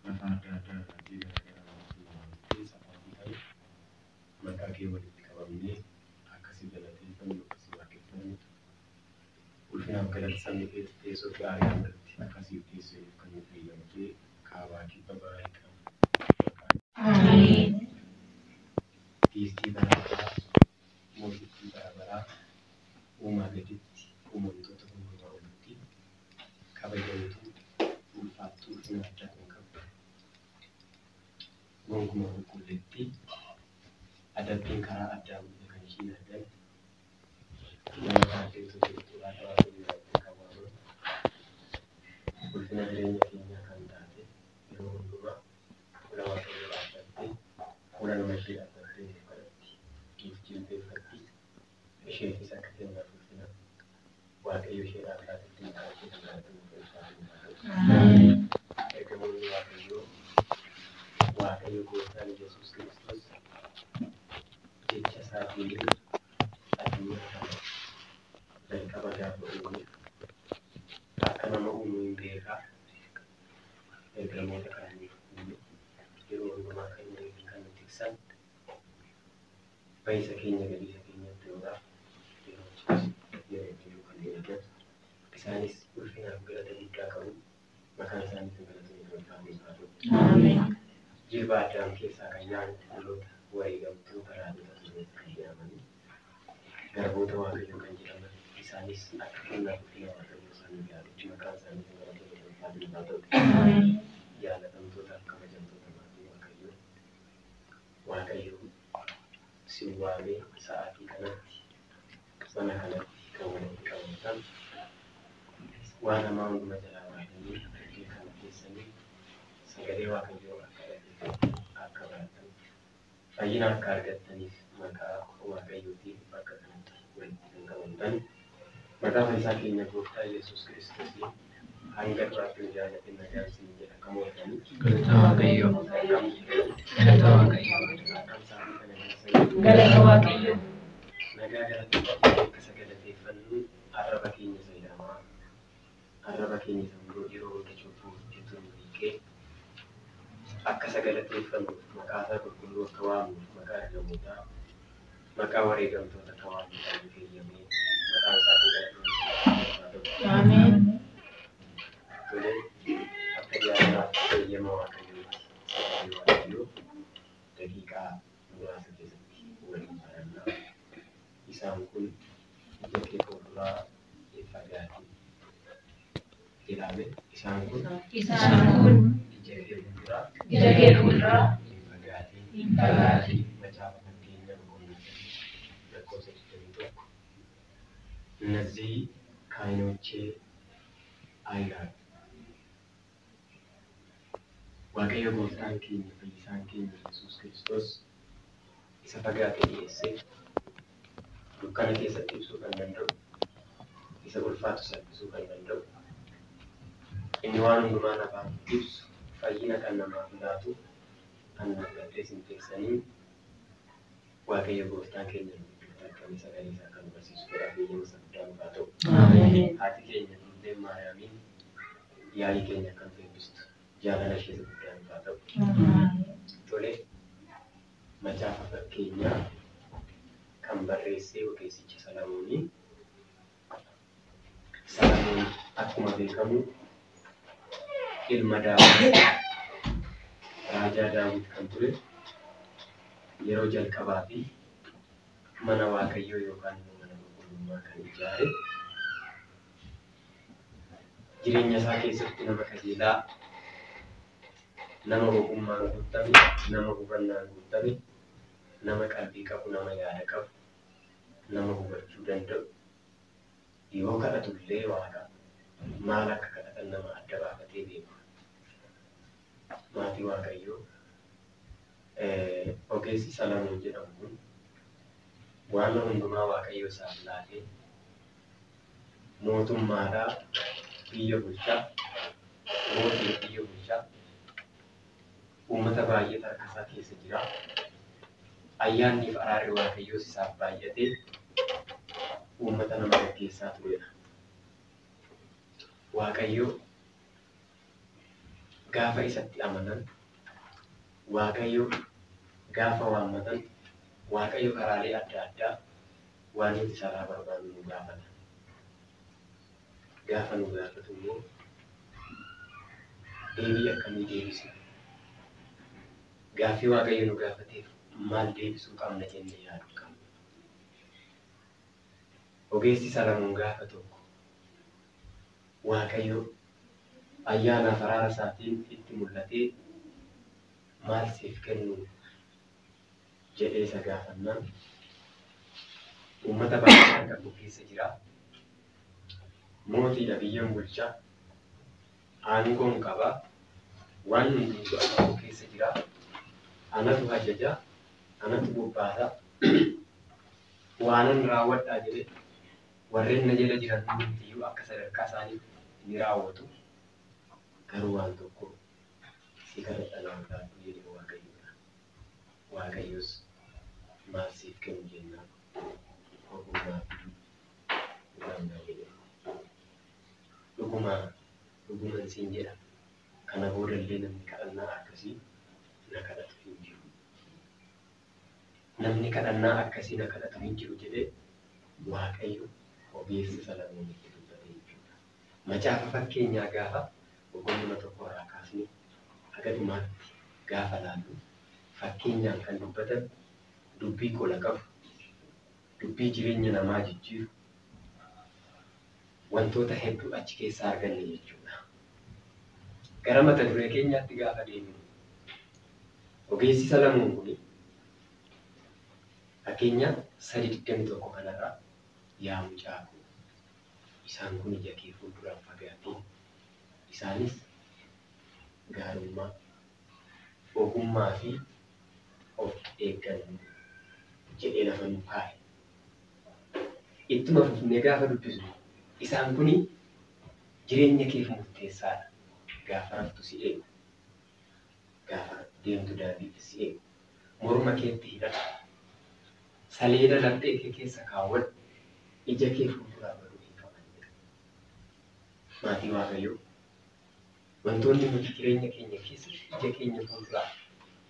Lafa adda addaa irratti gara garaa walitti sa'aatii kana maqaa kee walitti qabamnee akkasii galateeffannu, akkasii waaqeffannu, ulfinaaf galata sabni keetti teessoo kee aariyaa irratti akkasiif teessoo kan nu fayyadamtee kaabaa kibba baay'ee qabu. Ameen. Giiftii bara baraa, mootittii bara baraa, uumaa gaditti uumamtoota hundumaa olitti kabajamtuu, ulfaattuu, ulfina addaa kan qabdu, gonkumaa qulqulleettii, adabbiin karaa addaa guute kan ishiin argan, nama taatee jirtu haadha Waaqayyoo irratti kan waamamu, ulfina jireenya keenyaa kan taate, yeroo hundumaa fuula Waaqayyoo dhaabbattee, fuula nama ishee dhaabbattee nuuf kadhatti, nuuf jilbeeffatti, isheefis akka kennaaf ulfina Waaqayyo isheedhaaf laatetti maqaa ishee kan galatamu ulfaatu haa ta'u. Ameen. Ergamoonni Waaqayyoo, Waaqayyo Gooftaan Yesuus Kiristoos jecha isaatiin addunyaa kana jalqaba gaafa uume akka nama uumu hin beekaa, ergamoota kan nuuf uume, yeroo hundumaa kan nu eegan, kan nu tiksan, ba'isa keenya gadiisa keenyatti horaa yeroo ciisu yeroo jiru kan nu eegan, isaanis ulfinaaf galata guddaa qabu. Maqaan isaanii kan galatamu ulfaatu haa ta'u. Ameen. Jilba Addaam keessaa kan yaa'an qulqulloota wareegamtoota raajota tureef kan jedhamanii, garboota Waaqayyoo kan jedhaman, isaanis akka kennaaf ulfina Waaqayyoo isaanii gaariitti maqaan isaanii kan galatamu ulfaatu haa ta'u. Ameen. Jaalatamtootaaf kabajamtoota maatii Waaqayyoo, Waaqayyoo si waamee sa'aatii kanatti mana kanatti kan walitti qabamtan, waan hamaa hunduma jalaa baatanii iddoo kana keessanii sagalee Waaqayyoo akka dhaggeeffattan, akka baratan, fayyina akka argattaniif maqaa Waaqayyootiin bakka kanatti walitti kan qabamtan, maqaa fayyisaa keenya Gooftaa Yesuus Kiristoosiin hanga duraatti nu jaallate nagaan isin jedha. Akkam ooltanii? Galata Waaqayyoo. Akkam jirtanii? Galata Waaqayyoo. Akkam sa'aatii kana keessanii? Galata Waaqayyoo. Nagaa galateeffannee akka isa galateeffannu arraba keenya isa jedhamaa, arraba keenya isa hunduu yeroo hunda cubbuu hojjetu nu hiikee akka isa galateeffannuuf, maqaa isaa qulqulluu akka waamnuuf, maqaa ergamootaa, maqaa wareegamtoota akka waamnuuf kan nu fayyamee maqaan isaa kan galatamu haa ta'u. Ameen. Tolee, akka jaalalaaf eeyyama Waaqayyootti sagalee Waaqayyoo daqiiqaa muraasa keessatti waliin barannaa. Isaan kun ija kee fuulduraa hin fagaatin jedhame. Isaan kun Isaan kun ija kee fuulduraa ija kee fuulduraa hin fagaatin. hin fagaatin. Macaafa Fakkeenyaa boqonnaa 3 lakkoofsa 21. እነዚህ ከዓይኖቼ አይራቁ። Waaqayyo Gooftaan keenya, fayyisaan keenya Yesuus Kiristoos isa fagaate dhiyeessee dukkana keessatti ibsuu kan danda'u, isa ulfaatu salphisuu kan danda'u, inni waan hundumaa nafaaf ibsu, fayyina kan namaaf laatu, kan argadhee isin teessanii Waaqayyo Gooftaan keenya nu gidduutti argame sagalee isaa kan nu barsiisu godhaaf eeyyama isa guddaa nuuf haa ta'u. Ameen. Haati keenya Durbeen Maariyaamiin yaa'ii keenya akka nuuf eebbistu jaalala ishee isa guddaa nuuf haa ta'u. Tole, Macaafa Fakkeenyaa kan barreessee ogeessicha Salamoonii. Salamoon akkuma beekamu ilma Daawit, raajaa Daawit kan ture, yeroo jalqabaa fi mana Waaqayyoo yookaan immoo mana qulqullummaa kan ijaare, jireenya isaa keessatti nama qajeelaa, nama ogummaan guutame, nama hubannaan guutame, nama qalbii qabu, nama yaada qabu, nama hubachuu danda'u, yoo kadhatullee Waaqa maal akka kadhatan nama adda baafatee beeku. Maatii Waaqayyoo, ogeessi Salamoon jedhamu kun waan hundumaa Waaqayyo isaaf laatee mootummaadhaa biyya bulchaa, mootii biyya bulchaa, uummata baay'eetu harka isaa keessa jira. Ayyaannii fi araarri Waaqayyoos isaaf baay'atee uummata nama gaggeessaa turedha. Waaqayyo Gaafa isatti amanan, Waaqayyo gaafa waammatan, Waaqayyo karaalee adda addaa waan nuti isarraa barbaannu nu gaafata. Gaafa nu gaafatu immoo deebii akkamii deebisna? Gaaffii Waaqayyo nu gaafateef maal deebisuu qabna jennee yaaduu qabna. Ogeessi Salamoon gaafa tokko Waaqayyo ayyaanaaf araara isaatiin itti mul'atee maal siif kennu jedhee isa gaafannaan uummata baay'ee qabu keessa jira. Mootiidha biyyan bulchaa, aangoon qabaa, waan hundumtuu qabu keessa jira. Anatu ajajaa, anatu bobbaasaa, waanan raawwadhaa jedhee warreen na jala jiran hundumtiyyuu akka sadarkaa isaanii ni raawwatu. Garuu waan tokko si kadhadha naaf laadhu jedhee Waaqayyoodha. Waaqayyos maal siif kennu jennaan ogummaa fi hubannaa jedhe. Dhugumaa dhuguman siin jedha. Kana boodallee namni kadhannaa akkasii na kadhatu hin jiru. Namni kadhannaa akkasii na kadhatu hin jiru jedhee Waaqayyo ogeessa Salamoonitti dubbate jechuudha. Macaafa fakkeenyaa gaafa boqonnaa tokko irraa kaasnee haga dhumaatti gaafa laallu fakkeenyaan kan dubbatan dubbii qola qabu, dubbii jireenya namaa jijjiiru, wantoota hedduu achi keessaa arganne jechuudha. Gara mata duree keenyaatti gaafa deemnu ogeessi Salamoon kun fakkeenya 3:21 kanarraa yaa mucaa koo isaan kun ija kee fuulduraan fagaatee isaanis gaarummaa, ogummaa fi of eeggannoo jedhee lafa nu kaa'e. Ittuma fufnee gaafa dubbisnu isaan kun jireenya keef murteessaadha. Gaafa raftu si eegu, gaafa deemtu daandiitti si eegu, morma keetti hidhadhu, saleeda laphee kee keessa kaawwadhu, ija kee fuulduraa baduu hin qaban jedha. Maatii Waaqayyoo, wantoonni nuti jireenya keenya keessatti ija keenya fuulduraa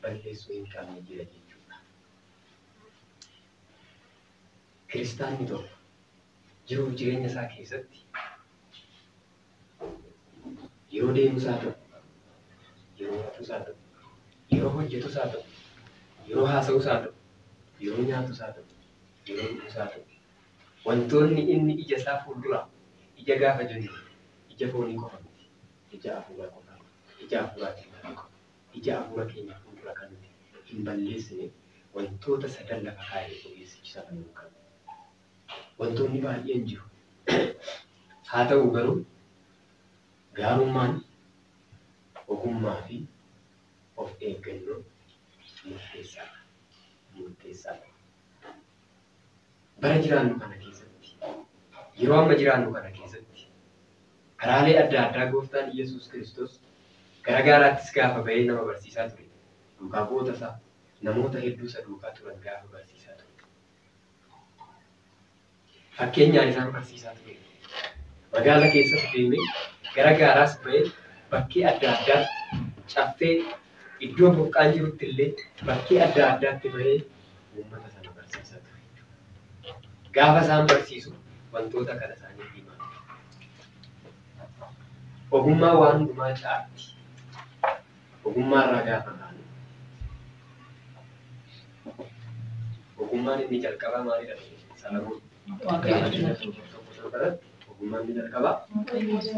balleessuu hin qabne jira jechuudha. Kiristaanni tokko jiruuf jireenya isaa keessatti yeroo deemus haa ta'u, yeroo rafus haa ta'u, yeroo hojjetus haa ta'u, yeroo haasa'us haa ta'u, yeroo nyaatus haa ta'u, yeroo dhugus haa ta'u, wantoonni inni ija isaa fuulduraa ija gaafa jennu ija foonii qofa miti, ija hafuuraa qofa, ija hafuuraatiin kan qofa, ija hafuura keenya fuuldura kan nuti hin balleessine wantoota sadan lafa kaa'ee ogeessichi Salamoon qabu. Wantoonni baay'een jiru. Haa ta'u garuu gaarummaan, ogummaa fi of eeggannoo murteessaadha. Murteessaadha. Bara jiraannu kana keessatti, yeroo amma jiraannu kana keessatti, karaalee adda addaa gooftaan Yesuus Kiristoos gara gaaraattis gaafa bahee nama barsiisaa ture. Duukaa bu'oota isaa namoota hedduu isa duukaa turan gaafa barsiisaa ture. Fakkeenyaan isaan barsiisaa ture. Magaala keessas deemee gara gaaraas bahee bakkee adda addaatti caffee iddoo burqaan jirutti illee bakkee adda addaatti bahee uummata sana barsiisaa ture. Gaafa isaan barsiisu wantoota kana isaaniif himaa ture. Ogummaa waan hundumaa caalti. Ogummaa irraa gaafa kaanu ogummaan inni jalqabaa maalidha? Salamoon Waaqayyo sodaachuu. tokko irratti ogummaan inni jalqabaa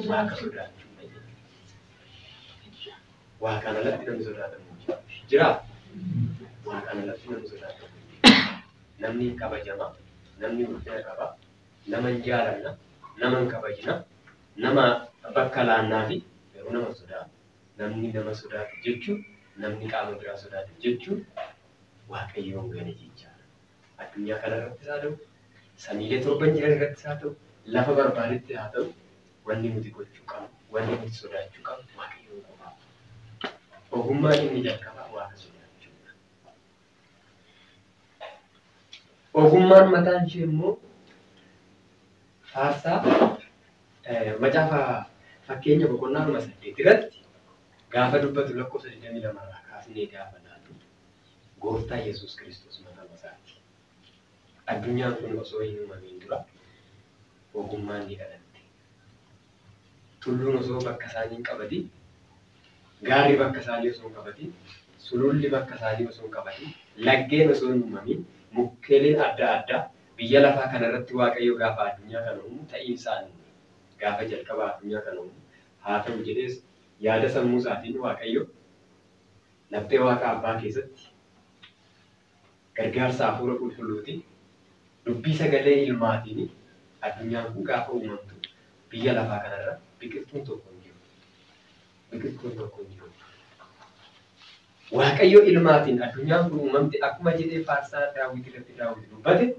Waaqa sodaachuudha jedhe. Waaqaan alatti namni sodaatamu hin jiru. Jiraa? Waaqaan alatti namni sodaatamu hin jiru. Namni hin kabajama, namni ulfina qaba, nama hin jaalanna, nama hin kabajna, nama bakka laannaa fi garuu nama hin sodaatu. Namni nama sodaatu jechuun namni qaama biraa sodaatu jechuun Waaqayyoon gane jechaadha. Addunyaa kanarrattis haa ta'u, samiilee torban jiran irrattis haa ta'u, lafa barbaadetti haa ta'u, wanni nuti gochuu qabnu, wanni nuti sodaachuu qabnu Waaqayyoon qofaa. Ogummaan inni jalqabaa Waaqa sodaachuudha. Ogummaan mataan ishee immoo faarsaa macaafa fakkeenya boqonnaa 8 irratti Gaafa dubbatu lakkoofsa 22 irraa kaasnee gaafa laatu gooftaa Yesuus Kiristoos mataa isaati. Addunyaan kun osoo hin uumamin dura ogummaan ni dhalatte. Tulluun osoo bakka isaanii hin qabatin, gaarri bakka isaanii osoo hin qabatin, sululli bakka isaanii osoo hin qabatin, laggeen osoo hin uumamin, mukkeeleen adda addaa biyya lafaa kanarratti Waaqayyo gaafa addunyaa kana uumu ta'iinsaan uume. Gaafa jalqaba addunyaa kana uumu haa ta'u jedhees yaada sammuu isaatiin Waaqayyo laphee Waaqa Abbaa keessatti gargaarsa hafuura qulqulluutiin dubbii sagalee ilmaatiin addunyaan kun gaafa uumamtu biyya lafaa kanarra biqiltuun tokko hin jiru. Biqiltuun tokko hin jiru. Waaqayyo ilmaatiin addunyaan kun uumamte akkuma jedhee faarsaa Daawit irratti Daawit dubbate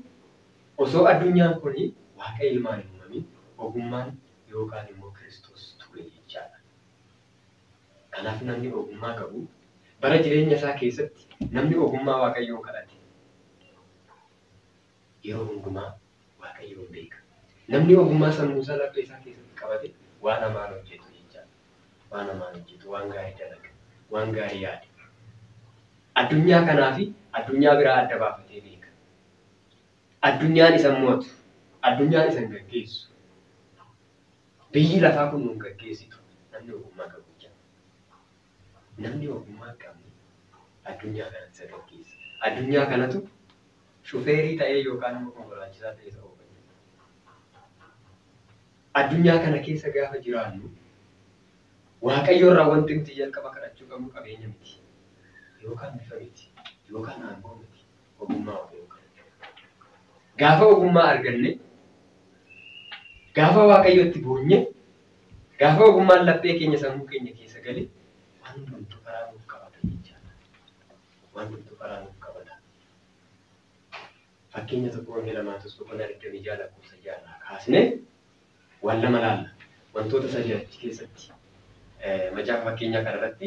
osoo addunyaan kun Waaqa ilmaan hin uumamin ogummaan yookaan immoo Kiristoos ture jechaadha. Kanaaf namni ogummaa qabu bara jireenya isaa keessatti namni ogummaa Waaqayyoon kadhate yeroo hundumaa Waaqayyoon beeka. Namni ogummaa sammuu isaa laphee isaa keessatti qabate waan hamaan hojjetu jechaadha. Waan hamaan hojjetu, waan gaarii dalaga, waan gaarii yaada. Addunyaa kanaa fi addunyaa biraa adda baafatee beeka. Addunyaan isa mo'atu, addunyaan isa hin gaggeessu. Biyyi lafaa kun nu hin gaggeessitu namni ogummaa qabu jechaadha. Namni ogummaa hin qabne addunyaa kanatti isa gaggeessa. Addunyaa kanatu shufeerii ta'ee yookaan immoo konkolaachisaa ta'ee isa oofa. Addunyaa kana keessa gaafa jiraannu Waaqayyo irraa wanti nuti jalqaba kadhachuu qabnu qabeenya miti. Yookaan bifa miti. Yookaan aangoo miti. Ogummaa Waaqayyoo kadhachuu. Gaafa ogummaa arganne, gaafa Waaqayyotti boonye, gaafa ogummaan laphee keenya sammuu keenya keessa gale waan hundumtuu karaa nuuf qabata jechaadha. Waan hundumtuu karaa nuuf qabata. Fakkeenya tokko Wangeela Maatewos boqonnaa 26 lakkoofsa 6 irraa kaasnee waan lama laalla. Wantoota sadii achi keessatti macaafa fakkeenyaa kanarratti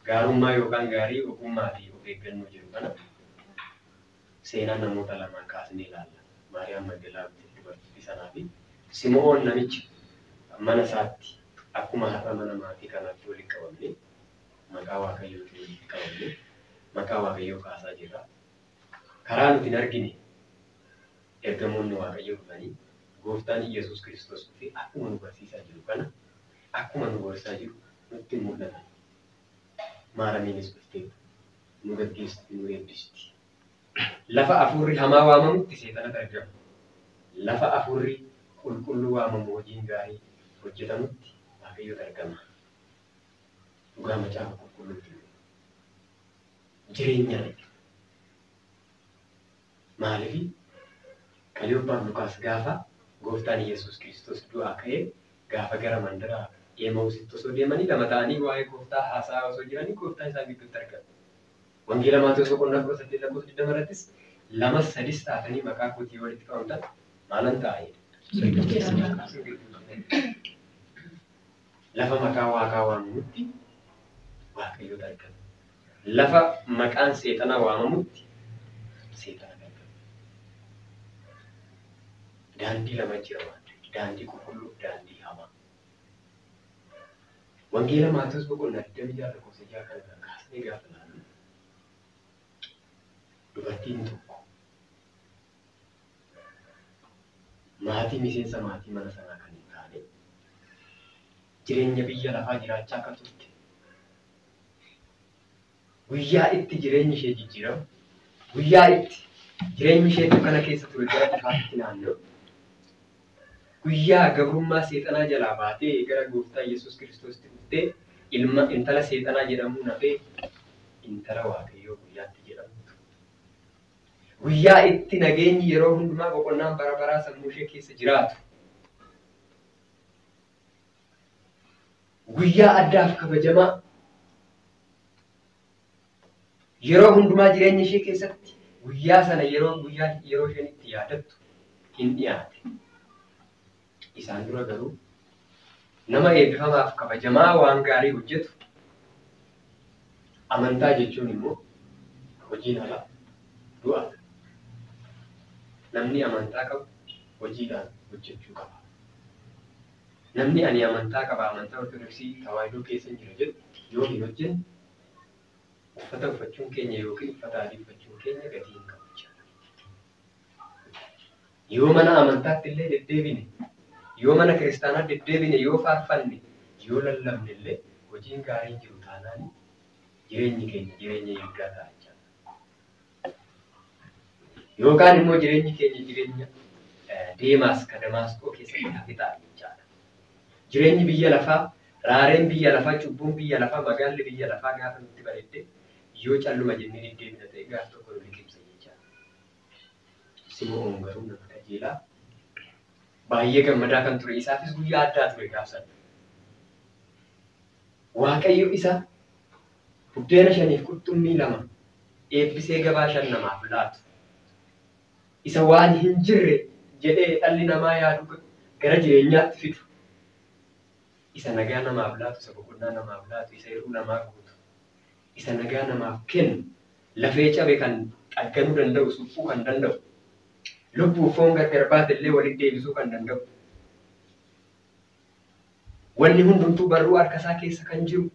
gaarummaa yookaan gaarii ogummaa fi of eeggannoo jiru kana seenaa namoota lamaan kaasnee ilaalla. Maariyaam Magdalaa dubartittii sanaa fi Simo'oon namicha mana isaatti akkuma har'a mana maatii kanaatti walitti qabamne maqaa Waaqayyootiin walitti qabamne maqaa Waaqayyoo kaasaa jirra. Karaa nuti hin argine ergamoonni Waaqayyoo dhufanii gooftaan Iyyasuus Kiristoos dhufee akkuma nu barsiisaa jiru kana akkuma nu gorsaa jiru nutti mul'ata. Maaramiinis dhuftee nu gaggeessiti, nu eebbisti. Lafa hafuurri hamaa waamamutti seexanatu argama. Lafa hafuurri qulqulluu waamamu hojiin gaarii hojjetamutti Waaqayyotu argama. Dhugaa macaafa qulqulluuti. Jireenya maaliif Qaliyooppaan Lukaas gaafa gooftaan Iyyasuus Kiristoos du'aa ka'ee gaafa gara mandara Emmahusitti osoo deemanii lama ta'anii waa'ee gooftaa haasa'aa osoo jiranii gooftaan isaan gidduutti argama. Wangeela Maatewos boqonnaa 18 lakkoofsa 20 irrattis lamas sadis taatanii maqaa kootii walitti qabamtan maalan ta'a jedhe. Lafa maqaa Waaqaa waamamutti Waaqayyotu argama. Lafa maqaan seexanaa waamamutti seexanatu argama. Daandii lama jira waan ta'eef, daandii qulqulluu, daandii hamaa. Wangeela Maatewos boqonnaa 26 lakkoofsa 6 kana irraa kaasnee gaafa ilaallu dubartiin tokko maatii miseensa maatii mana sanaa kan hin taane jireenya biyya lafaa jiraachaa akka turte guyyaa itti jireenyi ishee jijjiiramu guyyaa itti jireenyi ishee dukkana keessa ture gara ifaatti naanna'u guyyaa gabrummaa seexanaa jalaa baatee gara gooftaa Yesuus Kiristoositti dhuftee ilma intala seexanaa jedhamuu nafee intala Waaqayyoo guyyaatti jedhamtu. Guyyaa itti nageenyi yeroo hundumaa boqonnaan bara baraa sammuu ishee keessa jiraatu. Guyyaa addaaf kabajamaa yeroo hundumaa jireenya ishee keessatti guyyaa sana yeroo guyyaa yeroo isheen itti yaadattu hin dhiyaate. Isaan dura garuu nama eebbifamaaf kabajamaa waan gaarii hojjetu amantaa jechuun immoo hojiin ala du'a. Namni amantaa qabu hojiidhaan hojjechuu qaba. Namni ani amantaa qaba, amantaa Ortodoksii Tawaahidoo keessa hin jiru jedhu yoo hin hojjenne uffata uffachuun keenya yookiin uffata adii uffachuun keenya gatii hin qabu jechuudha. Yoo mana amantaatti illee deddeebine, yoo mana kiristaanaa deddeebine, yoo faarfanne, yoo lallabne illee hojiin gaariin jiru taanaan jireenyi keenya jireenya eeggaa ta'a jechuudha. Yookaan immoo jireenyi keenya jireenya Deemaas ka Damaasqoo keessatti hafe ta'a jechaadha. Jireenyi biyya lafaa, raareen biyya lafaa, cubbuun biyya lafaa, magaalli biyya lafaa gaafa nutti bareedde yoo calluma jennee deddeebina ta'e gaaf tokko nu liqimsa jechaadha. Simoon garuu nama qajeelaa baay'ee gammadaa kan ture, isaafis guyyaa addaa ture gaaf sana. Waaqayyo isa buddeena 5 qurxummii 2 eebbisee gabaa 5 namaaf laatu. Isa waan hin jirre jedhee dhalli namaa yaadu gara jireenyaatti fidu. Isa nagaa namaaf laatu, isa boqonnaa namaaf laatu, isa hir'uu namaa guutu, isa nagaa namaaf kennu, lafee cabe kan xagganuu danda'u, suphuu kan danda'u, lubbuu foon gargar baate illee walitti deebisuu kan danda'u. Wanni hundumtuu barruu harka isaa keessa kan jiru,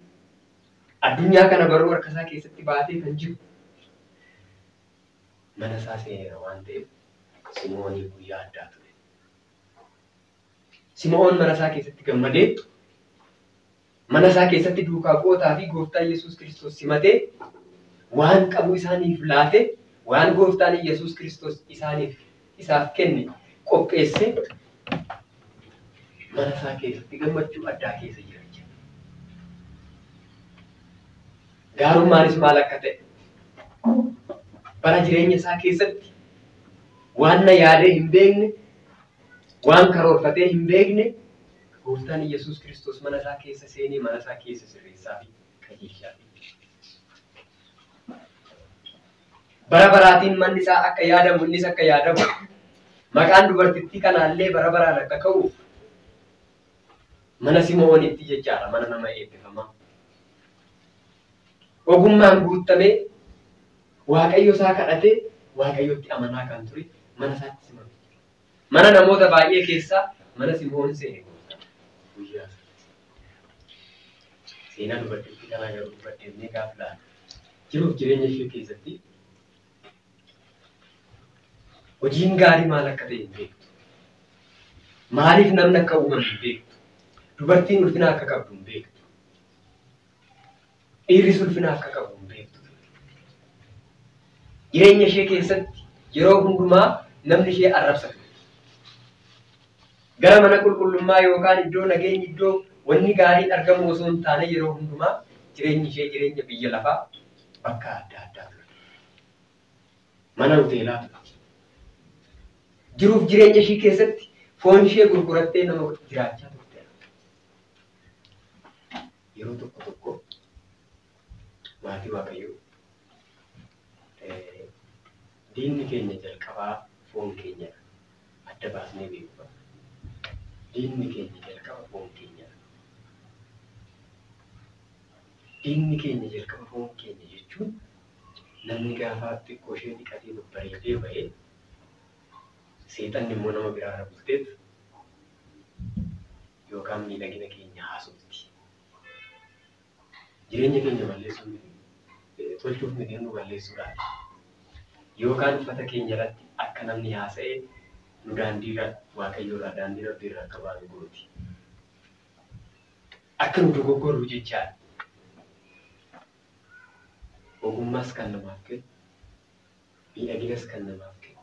addunyaa kana barruu harka isaa keessatti baatee kan jiru, mana isaa seeneera waan ta'eef Simooniif guyyaa addaa ture. Simoon mana isaa keessatti gammadee, mana isaa keessatti duukaa bu'ootaa fi gooftaa Yesuus Kiristoos simatee, waan qabu isaaniif laate, waan gooftaan Yesuus Kiristoos isaaf kenne qopheesse, mana isaa keessatti gammachuu addaa keessa jira jechuudha. Gaarummaanis maal akka ta'e bara jireenya isaa keessatti waan na yaadee hin beekne, waan karoorfatee hin beekne, gooftaan Yesuus Kiristoos mana isaa keessa seenee mana isaa keessa sirreessaa fi qajeelchaa fi bara baraatiin manni isaa akka yaadamu, innis akka yaadamu, maqaan dubartittii kanaallee bara baraan akka ka'uuf mana Simoonitti jechaadha, mana nama eebbifamaa. Ogummaan guutamee Waaqayyo isaa kadhatee Waaqayyotti amanaa kan ture mana isaatti simame. Mana namoota baay'ee keessaa mana Simoon seene gooftaan guyyaa sana. Seenaa dubartittii kanaa garuu dubarteennee gaafa ilaalu jiruuf jireenya ishee keessatti hojiin gaarii maal akka ta'e hin beektu. Maaliif namni akka uumamu hin beektu. Dubartiin ulfina akka qabdu hin beektu. Dhiirris ulfina akka qabu hin beektu. Jireenya ishee keessatti yeroo hundumaa namni ishee arrabsa ture. Gara mana qulqullummaa yookaan iddoo nageenyi, iddoo wanni gaariin argamu osoo hin taane yeroo hundumaa jireenyi ishee jireenya biyya lafaa bakka adda addaa ture. Mana hoteelaa ture. Jiruuf jireenya ishee keessatti foon ishee gurgurattee nama jiraachaa turte. Yeroo tokko tokko maatii Waaqayyoo diinni keenya jalqabaa foon keenyadha. Adda baasnee beekuu qabna. Diinni keenya jalqaba foon keenyadha. Diinni keenya jalqaba foon keenya jechuun namni gaafa xiqqoo ishee dhiqatee babbareedee ba'ee seexanni immoo nama biraarra bulteef yookaan miidhagina keenya haasofti. Jireenya keenya balleessuuf miti, tolchuuf miti, nu balleessuudhaaf. Yookaan uffata keenya irratti akka namni haasa'ee nu daandiirra Waaqayyoorraa daandii Rabbiirraa akka baanu gooti. Akka nu dogoggorru jechaadha. Ogummaas kan namaaf kennu, miidhaginas kan namaaf kennu,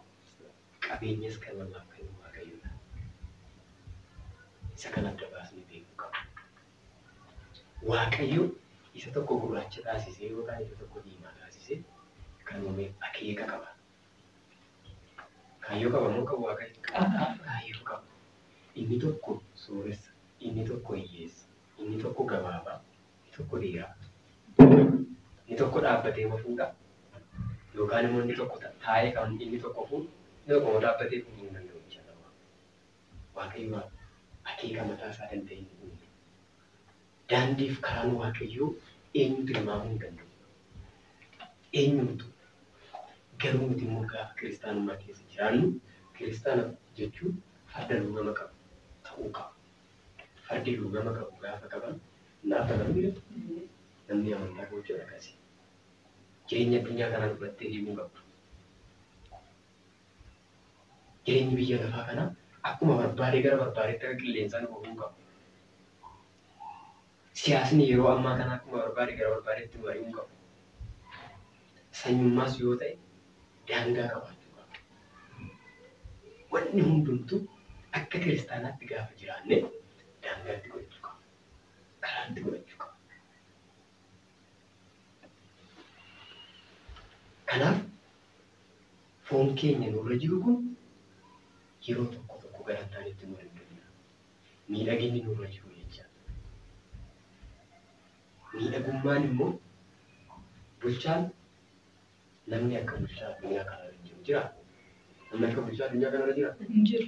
qabeenyas kan namaaf kennu Waaqayyoodha. Isa kan adda baasnee beekuu qabna. Waaqayyo isa tokko gurraacha taasisee yookaan isa tokko diimaa taasisee kan uumeef akeeka qaba. Kaayyoo qaba moo qabu Waaqayyo? Kaayyoo qaba. Inni tokko sooressa, inni tokko hiyyeessa, inni tokko gabaabaa, inni tokko dheeraa, inni tokko dhaabbatee ma fuudha yookaan immoo inni tokko taa'ee kan inni tokko fuudhu, inni tokko immoo dhaabbatee fuudhuu hin danda'u jechuudha. Waaqayyo akeeka mataa isaa danda'e inni uume. Daandiif karaan Waaqayyoo eenyu tilmaamuu hin danda'u. Eenyumtu. Garuu nuti immoo gaafa kiristaanummaa keessa jiraannu, kiristaana jechuun farda luugama qabu ta'uu qaba. Fardi luugama qabu gaafa qaban naafa namni namni amantaa gochuu akkasii. Jireenya addunyaa kanaa fudhattee deemuu qabdu. Jireenyi biyya lafaa kanaa akkuma barbaade gara barbaadetti akka qilleensaan oofuu qabu. Siyaasni yeroo ammaa kana akkuma barbaade gara barbaadetti mari'uu qabu. Sanyummaas yoo ta'e daangaa qabaachuu qaba. Wanni hundumtuu akka kiristaanaatti gaafa jiraanne daangaatti godhachuu qaba. Karaatti godhachuu qaba. Kanaaf foon keenya nurra jiru kun yeroo tokko tokko gara hin taanetti nu danda'a. Miidhaginni nurra jiru jecha. Miidhagummaan immoo bulchaan namni akka bulchaa addunyaa kanarra jiru jira. Namni akka bulchaa addunyaa kanarra jira. Jiru.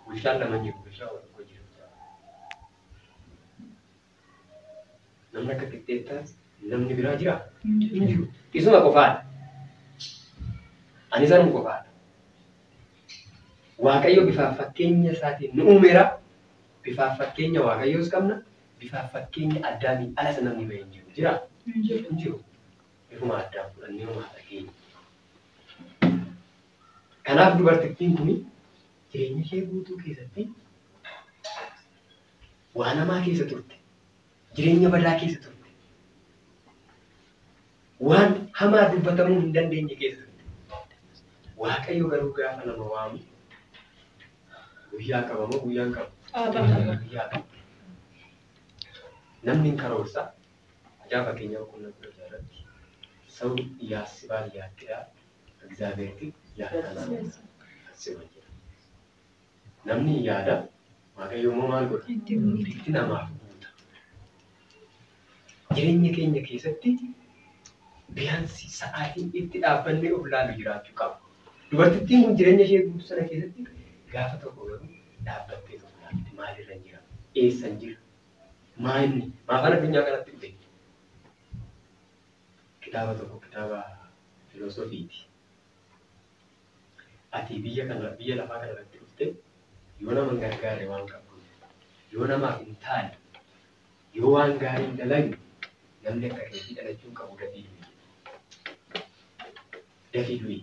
Bulchaan lama jiru, bulchaa tokko jiru. Namni akka qixxeettaas namni biraa jira. Jiru. Jiru. Isuma qofaadha. Ani sanuma qofaadha. Waaqayyo bifaaf fakkeenya isaatiin nu uumeera. Bifaaf fakkeenya Waaqayyoos qabna. Bifaaf fakkeenya Addaamiin alas namni bahee hin jiru. Jira? Jiru. Hin jiru. Bifuma Addaam fudhannee homaa dhageenya. Kanaaf dubartittiin kun jireenya ishee guutuu keessatti waan hamaa keessa turte. Jireenya badaa keessa turte. Waan hamaa dubbatamuu hin dandeenye keessa turte. Waaqayyo garuu gaafa nama waamu guyyaa qaba moo guyyaa hin qabu? Guyyaa qaba. Namni hin karoorsa. Macaafa fakkeenyaa boqonnaa 16 irratti ሰው ያስባል ያቅዳል፣ እግዚአብሔር ግን ያከናውናል ያስባል jedha. Namni yaada, Waaqayyo immoo maal godha? Itti namaaf guuta. Jireenya keenya keessatti biyaansi sa'aatiin itti dhaabbannee of laalu jiraachuu qaba. Dubartittiin kun jireenya ishee guutuu sana keessatti gaafa tokko garuu dhaabbattee of laalte. Maalirra jira? Eessan jira? Maa inni? Maafan addunyaa kanatti dhufe? Kitaaba tokko kitaaba filoosofiiti. Ati biyya kana biyya lafaa kana irratti dhufte yoo nama hin gargaarre waan qabdu, yoo namaaf hin taane, yoo waan gaarii hin dalagne namni akka keetii dhalachuu hin qabu dafii du'i. Dafii du'i.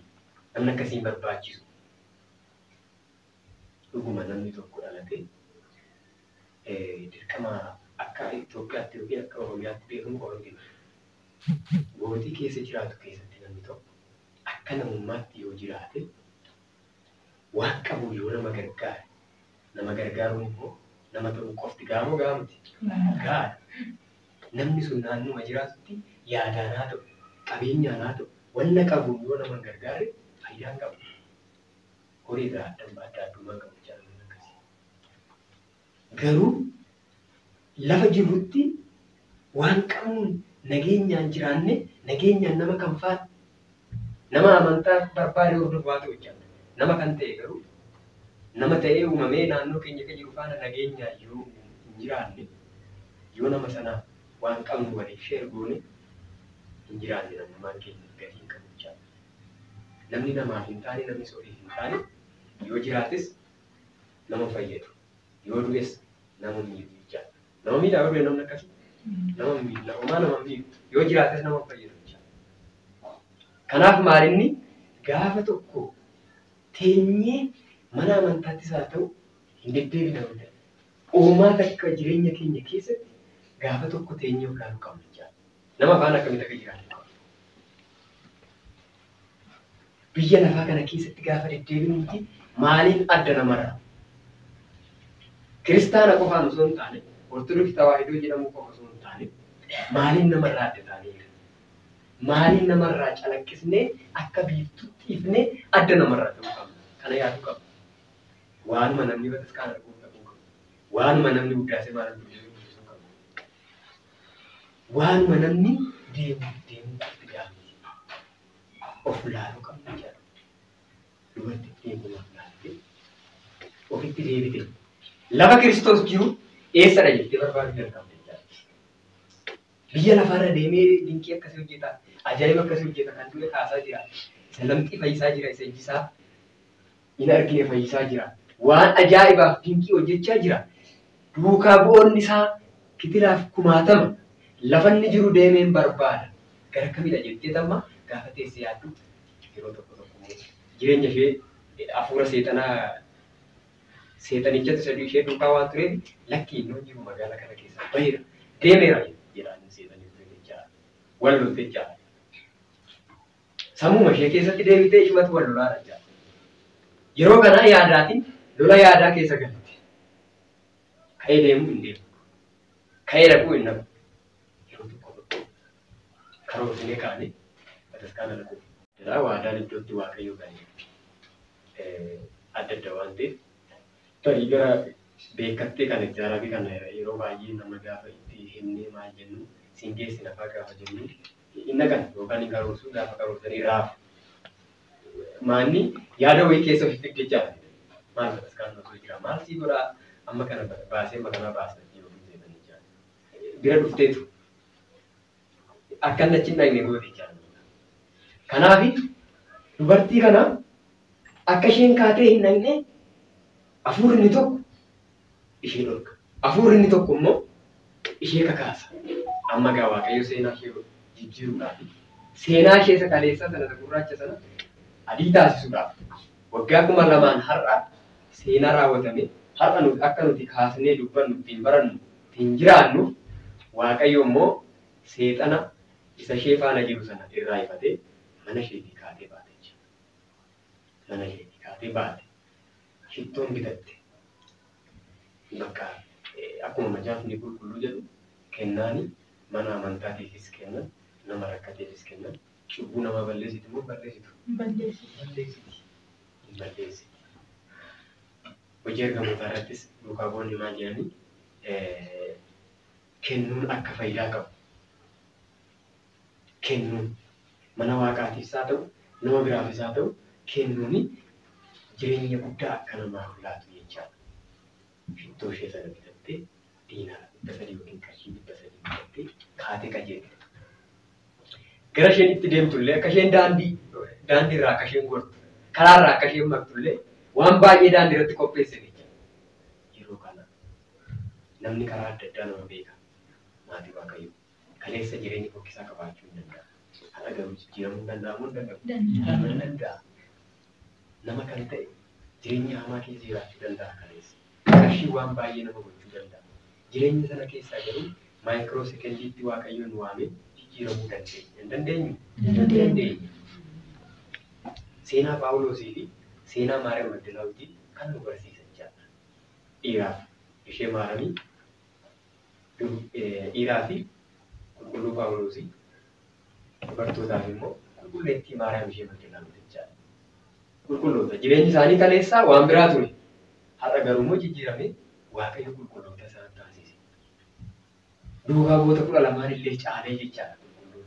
Namni akkasii hin barbaachisu. Dhuguma namni tokko dhalatee dirqama akka Itoophiyaatti yookiin akka Oromiyaatti beekamu qofa miti. Gootii keessa jiraatu keessatti namni tokko akka namummaatti yoo jiraate waan qabu yoo nama gargaare, nama gargaaruun immoo nama ta'uu qofti gaamoo gahaa miti. Gahaadha. Namni sun naannuma jiraatutti yaadaan haa ta'u, qabeenyaan haa ta'u, wanna qabuun yoo nama hin gargaarre faayidaa hin qabu. Horii irraa adda adda addummaa qabu jaalala akkasii. Garuu lafa jirrutti waan qabnuun nageenyaan jiraanne nageenyaan nama kan faana nama amantaa barbaade hordofu haa ta'u jechaadha. Nama kan ta'e garuu nama ta'ee uumamee naannoo keenya kan jiru faana nageenyaan yoo hin jiraanne yoo nama sana waan qabnu waliif share goone hin jiraanne namummaan keenya gatii hin qabu jechaadha. Namni namaaf hin taane, namni soriif hin taane yoo jiraates nama fayyadu, yoo du'es nama miidhu jechaadha. Nama miidhaa yoo du'e namni akkasii nama miidha, homaa nama miidhu, yoo jiraates nama fayyadu jechaadha. Kanaaf maalinni gaafa tokko teenyee mana amantaattis haa ta'u hin deddeebina guddaa. Uumaa takka jireenya keenya keessatti gaafa tokko teenyee of ilaaluu qabna jechaadha. Nama afaan akkamitti akka jiraatu qaba. Biyya lafaa kana keessatti gaafa deddeebinuti maaliin adda namarraa? Kiristaana qofaan osoo hin taane, Ortodoksii Tawaahidoo jedhamu qofa osoo hin taane, maaliin namarraa adda taaneera? Maaliin namarraa calaqqisnee akka biiftuutti ifnee adda namarraa ta'uu qabna? Kana yaaduu qabna. Waanuma namni bataskaana arguu dhaquu qabu. Waanuma namni guddaasee maal guddisuu qabu. Waanuma namni deemu deemuu qofti gaafii. Of laaluu qabna jedha. Dubartittiin kun of laaltee ofitti deebite. Lafa Kiristoos jiru eessadha jettee barbaaduu jalqabde jechaadha. Biyya lafaarra deemee dinqii akkasii hojjeta, ajaa'iba akkasii hojjeta, kan du'e kaasaa jira, isa lamxii fayyisaa jira, isa ijjisaa hin argine fayyisaa jira. Waan ajaa'ibaaf dinqii hojjechaa jira. Duukaa bu'oonni isaa kitilaaf kumaatama. Lafanni jiru deemeen barbaada. Gara kamidha jettee tamma gaafa teessee yaaddu yeroo tokko tokko jireenya ishee hafuura seexanaa seexanichatu sadii ishee duukaa waan tureef lakki inni jiru magaalaa kana keessa baheera deemeera jedhaan seexanichi jechaadha. Wal lolte jechaadha. Sammuma ishee keessatti deebitee ishumatu wal lolaadha jechaadha. Yeroo kana yaadaatiin lola yaadaa keessa galte. Ka'ee deemuu hin deemu. Ka'ee dhaquu hin dhaqu. Yeroo tokko tokko karoorsinee kaanee bataskaana dhaquu. Jedhaa waadaan iddootti Waaqayyo galee adda adda waan ta'eef tarii gara beekattee kana ijaaraa fi kana yeroo baay'ee nama gaafa itti himnee maal jennu siin geessina fa'aa gaafa jennu inni kan yookaan hin karoorsuu gaafa karoorsanii raafu. Maanni yaada wayii keessa ofitti jechaadha. Maal bataskaana osoo jira maal sii godhaa amma kana baasee amma kana baasna yookiin seetanii jechaadha. Bira dhufteetu akka inni achi hin dhaqne goote jechaadha. Kanaaf dubartii kana akka isheen kaatee hin dhaqne hafuurri inni tokko ishee dhorka. Hafuurri inni tokko immoo ishee kakaasa. Amma gaa Waaqayyo seenaa ishee jijjiiruudhaaf seenaa ishee isa kaleessaa sana isa gurraacha sana adii taasisuudhaaf waggaa 2000 har'a seenaa raawwatame har'a nuti akka nuti kaasnee dubbannu ittiin barannu ittiin jiraannu Waaqayyo immoo seexana isa ishee faana jiru sana irraa ifatee mana isheetii kaatee baate jechuudha. Mana isheetii kaatee baate. Shittoon bitatte. Bakka akkuma macaafni qulqulluu jedhu kennaani mana amantaatiifis kennan nama rakkateefis kennan cubbuu nama balleessitu immoo balleessitu. Balleessiti. Hin balleessiti. Hojii ergamootaa irrattis duukaa bu'oonni maal jedhanii kennuun akka faayidaa qabu. Kennuun mana waaqaatiifis haa ta'u nama biraafis haa ta'u kennuuni jireenya guddaa akka namaaf laatu jechaadha. Shittoo ishee sana bitattee diinaara 300 yookiin qarshii 300 bitattee kaatee qajeelte. Gara isheen itti deemtullee akka isheen daandii irraa akka isheen gortu karaarraa akka isheen maqtullee waan baay'ee daandii irratti qopheesse jechaadha. Yeroo kana namni karaa adda addaa nama beeka. Maatii Waaqayyoo kaleessa jireenya fokkisaa qabaachuu hin danda'a. Har'a garuu jijjiiramuu hin danda'amu hin danda'u. Hin danda'a. Nama kan ta'e jireenya hamaa keessa jiraachuu danda'a kaleessa. Qarshii waan baay'ee nama gochuu danda'a. Jireenya sana keessaa garuu maayikiroo sekendiitti Waaqayyoon waamee jijjiiramuu dandeenya. Hin dandeenyu? Dandeenya. Seenaa Phaawulosii fi seenaa Maariyaam Magdalaawitii kan nu barsiisan jechaadha. Dhiiraaf ishee Maaramii dhiiraa fi qulqulluu Phaawulosii dubartootaaf immoo qulqulleettii Maariyaam ishee Magdalaawitii jechaadha. Qulqulloota jireenyi isaanii kaleessaa waan biraa ture. Har'a garuu immoo jijjiiramee Waaqayyo qulqulloota isaan taasise. Duukaa bu'oota 12 illee caalee jechaadha qulqulluun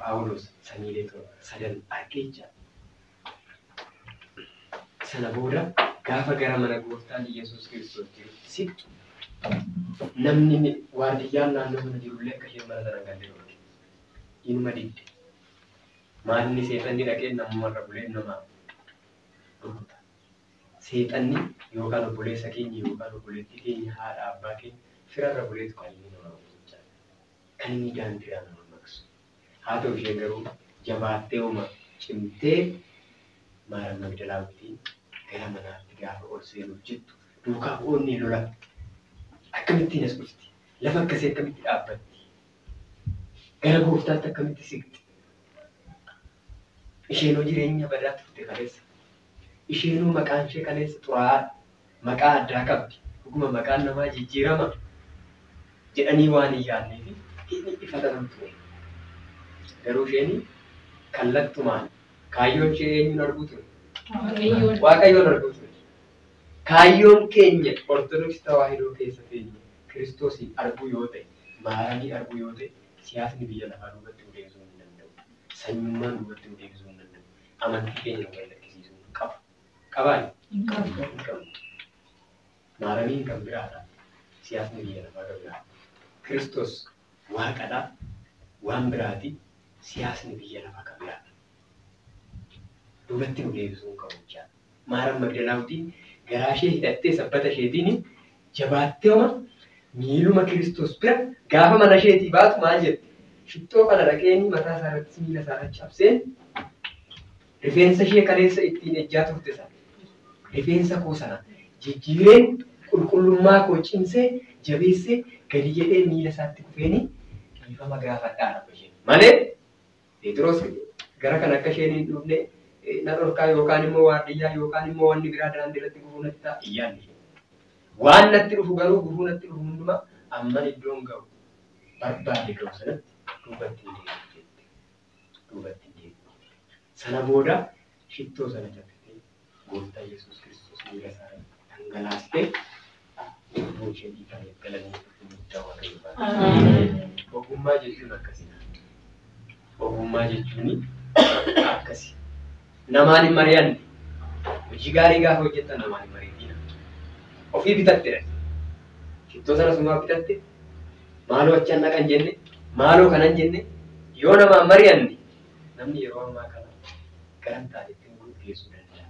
Phaawulos samiilee sadan argee jechaadha. Sana booda gaafa gara mana gooftaan Yesuus Kiristoos jirutti siqtu namni waardiyyaan naannoo sana jirullee akka isheen mana sana hin galle dhorke. Inuma didde. Maalni seexanni dhaqee namumarra bulee nama rukuta. Seexanni yookaan obboleessa keenya yookaan obboleettii keenya haadha abbaa keenya firarra buleetu kan inni nama rukutu jechaadha. Kan inni daandiirraa nama maqsu. Haa ta'u isheen garuu jabaattee uuma cimtee Maariyaam Magdalaawitiin gara manaatti gaafa ol seenuuf jettu duukaa bu'oonni lola. Akkamittiin as dhufti? Lafa akkasii akkamitti dhaabbatti? Gara gooftaatti akkamitti siqti? Isheenoo jireenya badaa turte kaleessa. Isheenoo maqaan ishee kaleessa xuraa'aadha. Maqaa addaa qabdi. Dhuguma maqaan namaa jijjiirama jedhanii waan hin yaadneef inni ifatan ture. Garuu isheen kallattumaan kaayyoon ishee eenyuun arguu ture? Waaqayyoon arguu ture. Kaayyoon keenya Ortodoksii Tawaahidoo keessa teenye Kiristoosiin arguu yoo ta'e, Maaramii arguu yoo ta'e, siyaasni biyya lafaa duubatti nu deebisuu hin danda'u. Sanyummaan duubatti nu deebisuu hin danda'u. Amantii keenya nu gad-lakkisiisuu hin qabu. Qabaa? Hin qabu. Hin qabu. Maaramiin kan biraadha. Siyaasni biyya lafaa kan biraadha. Kiristoos waaqadha. Waan biraati. Siyaasni biyya lafaa kan biraadha. Duubatti nu deebisuu hin qabu jechaadha. Maariyaam Magdalaawitiin garaa ishee hidhattee sabbata isheetiin Jabaattee homa miiluma Kiristoos bira gaafa mana isheetii baatu maal jette? Shittoo kana dhaqeen mataa isaa irratti miila isaa irratti cabseen rifeensa ishee kaleessa ittiin ejjaa turte sana rifeensa koo sana jijjiireen qulqullummaa koo cimsee jabeessee gadi jedhee miila isaatti kufeeni dhiifama gaafadhaa dha isheen. Malee Phexros gara kan akka isheen hin dhufne na dhorkaa yookaan immoo waardiyyaa yookaan immoo wanni biraa daandii irratti gufuu natti ta'a hin yaadne. Waan natti dhufu garuu gufuu natti dhufu hundumaa amman iddoon ga'u barbaade ga'u sanatti duubatti hin deebi'u jette. Duubatti hin deebi'u. Sana booda shittoo sana cabsitee gooftaa Yesuus Kiristoos miila isaa irratti dhangalaastee lubbuu ishee dhiifameef galanii guddaa Waaqayyo baate. Ogummaa jechuun akkasidha. Ogummaa jechuun akkasi. Namaan hin mari'anne. Hojii gaarii gaafa hojjettan namaan hin mari'atina. Ofii bitattedha. Shittoo sana sumaa bitatte maaloo achan dhaqan jenne maaloo kanan jenne yoo namaan mari'anne namni yeroo ammaa kana garan taatetti nu geessuu danda'a.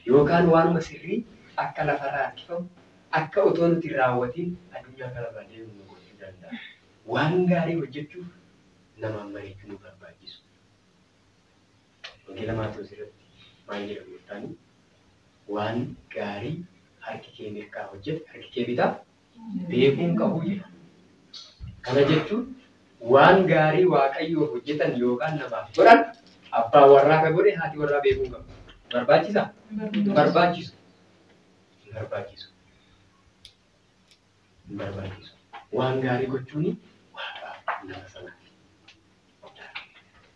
Yookaan waanuma sirrii akka lafarraa harkifamu akka otoo nuti hin raawwatiin addunyaa kanarraa deemu nu gochuu danda'a. Waan gaarii hojjechuuf namaan mari'achuu nu barbaachisu. Wangeela Maatewos irratti maal jedha gooftaan? Waan gaarii harki kee mirgaa hojjete harki kee bitaa beekuun qabu jedha. Kana jechuun waan gaarii Waaqayyoof hojjetan yookaan namaaf godhan abbaan warraa ka godhe haati warraa beekuun qabu. Barbaachisaa? Barbaachisu. Hin barbaachisu. Hin barbaachisu. Waan gaarii gochuun waaqaaf nama sanaaf.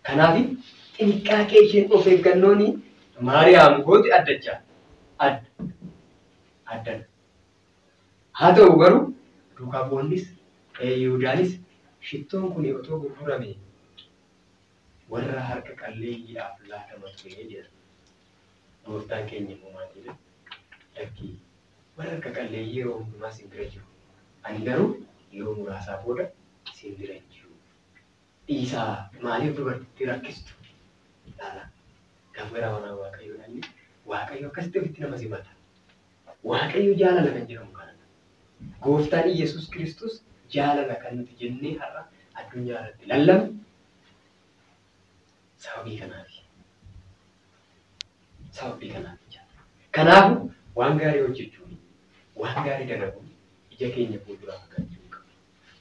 Kanaaf xinqaaqee isheen of eeggannoon Maariyaam goote addachaa. Adda. Addana. Haa ta'u garuu duukaa bu'oonnis Yihuudaanis shittoon kun otoo gurgurame warra harka qalleeyyiidhaaf laatama ture jedha. Gooftaan keenya immoo maal jedhe? Lakkii warra harka qalleeyyii yeroo hundumaa sin bira jiru. Ani garuu yeroo muraasaa booda sin bira hin jiru. Dhiisaa maaliif dubartittii rakkistu? Ilaala. Gaafa gara manaa Waaqayyoo dhaqne Waaqayyo akkasitti ofitti nama simata. Waaqayyo jaalala kan jedhamu kanadha. Gooftaan Iyyasuus Kiristoos jaalala kan nuti jennee har'a addunyaa irratti lallabnu sababii kanaafi. Sababii kanaafi. Kanaafuu waan gaarii hojjechuun waan gaarii dalaguun ija keenya fuulduraa fagaachuu qabu.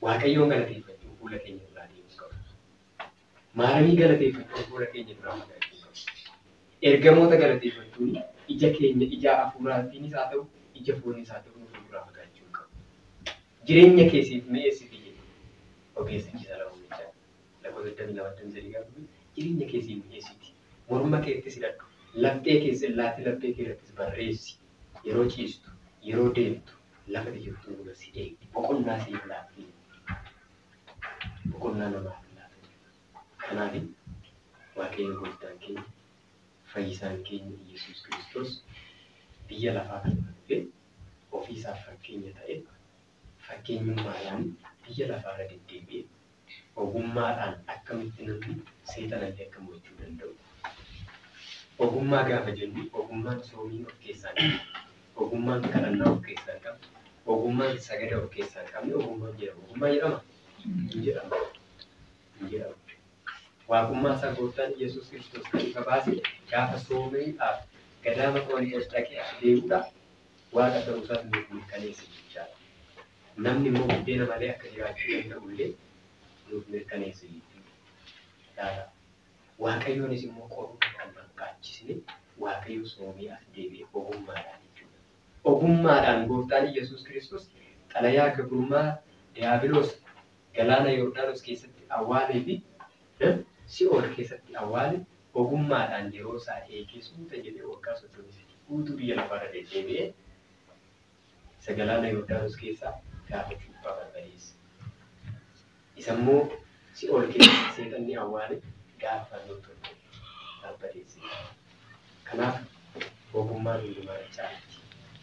Waaqayyoon galateeffachuun fuula keenya duraa deemuu qabu. Maaramii galateeffachuun fuula keenya duraa fagaachuu qabu. Ergamoota galateeffachuun ija keenya ija hafuuraatiinis haa ta'u ija fooniis haa ta'u fuulduraa fagaachuu qabu. Jireenya keessiif mi'eessiti jedhu ogeessichi Salamoon lakkoofsa 22 gaafa jireenya keessiif mi'eessiti. Morma keettis hidhadhu. Laphee keessa laati laphee kee irrattis barreessi. Yeroo ciistu, yeroo deemtu, lafa jirtu hunda si eegdi. Boqonnaa siif laatti. Boqonnaa namaaf laata. Kanaaf Waaqayyo gooftaan keenya fayyisaan keenya Iyyasuus Kiristoos biyya lafaa kana dhufee ofiisaaf fakkeenya ta'e fakkeenyummaadhaan biyya lafaarra deddeebi'ee ogummaadhaan akkamitti namni seexanallee akka mo'achuu danda'u. Ogummaa gaafa jennu ogummaan soomii of keessaa hin qabne, ogummaan kadhannaa of keessaa hin qabne, ogummaan sagada of keessaa hin qabne ogummaan jedhama. Ogummaa jedhama? Hin jedhamu. Hin jedhamu. Waaqummaa isaa gooftaan Iyyasuus Kiristoos kan ifa baase gaafa soomiidhaaf gadaama Qorontos dhaqee as deebi'uudhaaf waaqa ta'uu isaas nuuf mirkaneesse jechaadha. Namni immoo buddeena malee akka jiraachuu danda'u illee nuuf mirkaneesse jechuudha. Ilaala. Waaqayyoonis immoo qoruu kan barbaachisne Waaqayyo soomii as deebi'e ogummaadhaan jechuudha. Ogummaadhaan gooftaan Iyyasuus Kiristoos xalayaa gabrummaa Diyaabiloos galaana Yordaanos keessatti awwaalee fi si'ool keessatti awwaale ogummaadhaan yeroo isaa eegee suuta jedhee waggaa 33 guutuu biyya lafaarra deddeebi'ee isa galaana Yordaanos keessaa gaafa cuuphaa barbadeesse. Isa immoo si'ool keessatti seexanni awwaale gaafa fannoo tolche barbadeesse. Kanaaf ogummaan hundumaa caalti.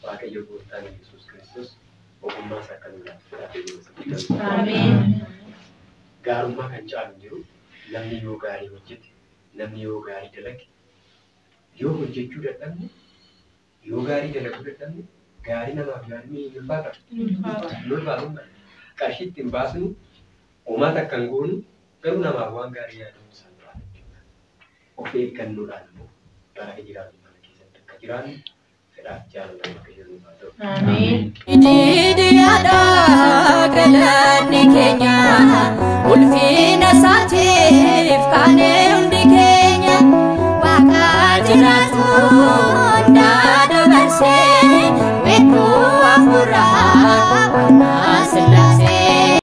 Waaqayyo gooftaan Iyyasuus Kiristoos ogummaa isaa akka nu laatu. Ameen. Gaarummaa kan caalu hin jiru. Namni yoo gaarii hojjete, namni yoo gaarii dalage, yoo hojjechuu dadhabne, yoo gaarii dalaguu dadhabne, Gaarii namaaf yaadni hin ulfaata. Hin ulfaatu. Qarshii ittiin baasnu homaa takka hin goonu, garuu namaaf waan gaarii yaaduun salphaadha jechuudha. Of eeggannoodhaan immoo bara jiraannu kana keessatti akka jiraannu fedhaaf jaalala Waaqayyoo nuuf haa ta'u. Ameen. Didiyaadha galanni keenya ulfi.